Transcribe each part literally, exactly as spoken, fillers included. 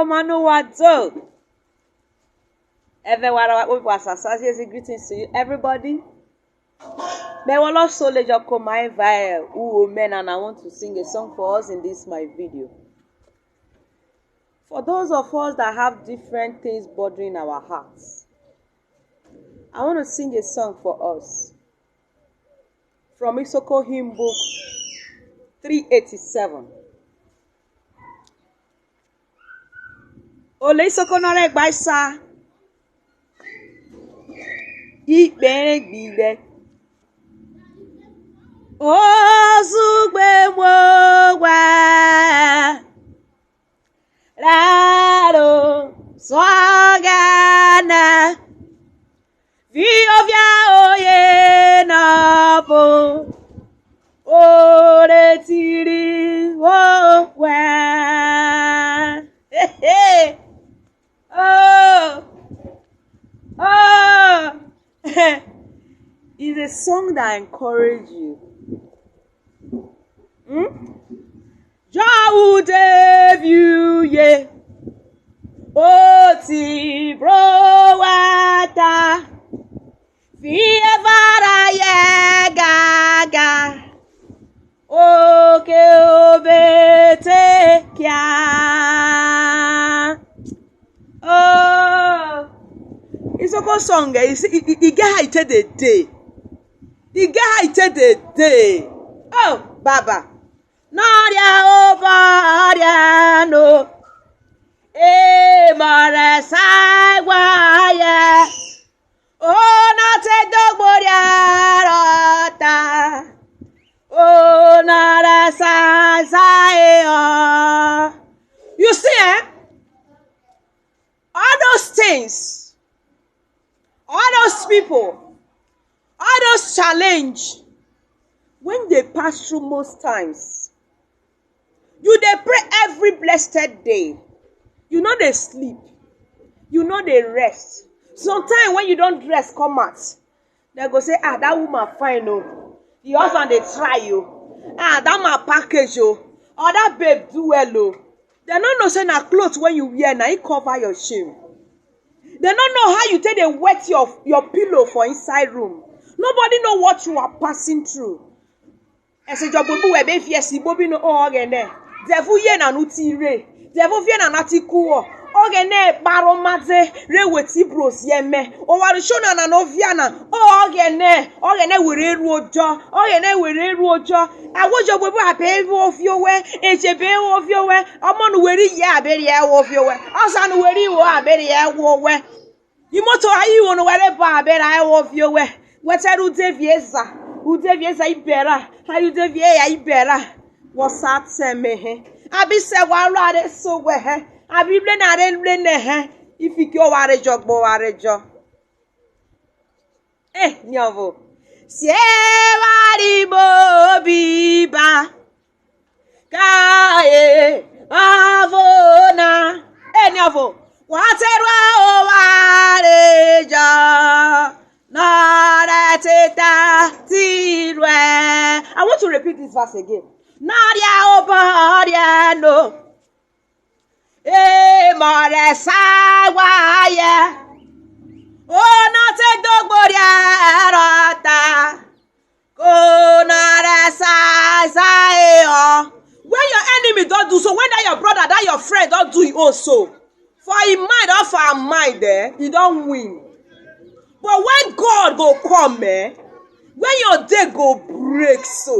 Komano wa do. Eve wara wa kpobi wa sasa ziezi, greetings to you everybody. Me will also let you come my via uwo men, and I want to sing a song for us in this my video. For those of us that have different things bothering our hearts, I want to sing a song for us from Isoko Hymn Book three eighty-seven. Ole isoko nọ rẹ gbaisa. Ikpe re gbe igbe. Ozugbe mu oghwa. Raro sọ Ọghẹnẹ. Vio via oye na po. Ore tiri wo we. Hey, hey. Oh. Oh. It's a song that encourage you. Hmm? Jọ ude vi uye, o ti bro wa ta, vi evara ye gaga, oke obe te kia. Oh, isoko song, eh, is- i- i- i get how e take dey dey. E get how e take dey dey. Oh, Baba. Nọria obọria no. Emọ rẹ sa wa ye. Ona te dogboria rọ ta. Ona rẹ sa sa e ọ. You see, eh? All those things, all those people, all those challenge, when they pass through most times, you dey pray every blessed day. You no dey sleep. You no dey rest. Sometimes when you don dress come out, dem go say, "Ah, that woman fine o. The husband dey try o. Ah, that man package o. Or that babe do well o." Dem no know say na cloth wey you wear na e cover your shame. Dem no know how you take dey wet your, your pillow for inside room. Nobody know what you are passing through. Ẹsẹ jọ buobu wẹ be viẹ ẹse kpobi no, o Ọghẹnẹ, devil ye na no ti re, devil vie na na ti ku wọ. Ọghẹnẹ kparo made re we ti bro ziẹ mẹ. Oware usiona na no via na, o Ọghẹnẹ, Ọghẹnẹ we re ru ojọ, Ọghẹnẹ we re ru ojọ. Ahwo jọ buobu abe wo vi owẹ, eje be wo vi owẹ, ọmọ no we ri ye abe rie wo vi owẹ, ọsa no we ri wo abe rie wo owẹ. Imoto aye iwo no wẹ re ba abe ra ẹwọ vi owẹ. Wẹ te ro ude vi eza, ude vi eza ibẹra, aye ude vi eya ibẹra. Wọ sa ta ẹme hẹ. A bi se wa ro, a re se owẹ hẹ. A bi rue na, a re rue nẹ hẹ. Ifiki oware jọ gbe oware jọ. Eh, niọvo. Sie wa ri bo bi ba. Kae ọvo na, eniọvo, wa te rua oware jọ, nọ rẹ te ta ti ruẹ. I want to repeat this verse again. Nọ ria obọ riẹ no, emọ rẹ sa wa yẹ, onọ te dogbo riẹ rọ ta. Kona rẹ sa sa e ọ. When your enemy don do so, when that your brother, that your friend don do e own so, for him mind or for her mind, eh, he don win. But when God go come, eh, when your day go break so,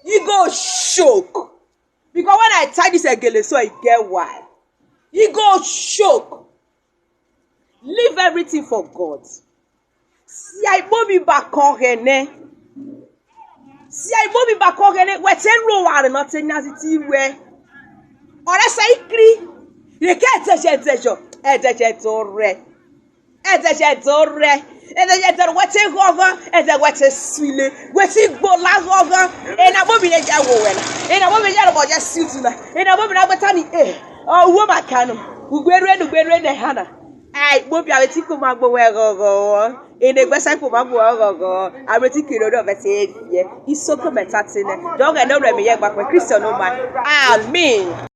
you go shock. Because when I tie this egele so, I get why. You go shock. Leave everything for God. Si aye kpobi ba kẹ Ọghẹnẹ. Si aye kpobi ba kẹ Ọghẹnẹ. Wẹ te ru oware nọ te nyaze ti ruẹ. Ọ rẹ sa ikri. Re kẹ ẹdẹjọ ẹdẹjọ. Ẹdẹjọ ẹdẹ orẹ. Ẹdẹjọ ẹdẹ orẹ. Ẹdẹjọ ẹdẹ orẹ. Wẹ te ghọghọ. Ẹdẹ wẹ te suile. Wẹ te gbola ghọghọ. Ena kpobi re jẹ wo wẹ na. Ena kpobi re jẹ rọbọ jẹ suit na. Ena kpobi re agbeta ni, eh. Ọ, uwo ma kanu. Ugbe rue na, ugbe rue na ẹha na. Ai, kpobi ave ti kpoma gbe owẹ ghọghọ. Ene gbe sa kpoma gbe owẹ ghọghọ. Ave ti kere ore ọvẹ te ye. Isoko mẹ ta te nẹ. Jọ Ọghẹnẹ ore mi ye gba kwe Kristian oma. Amen.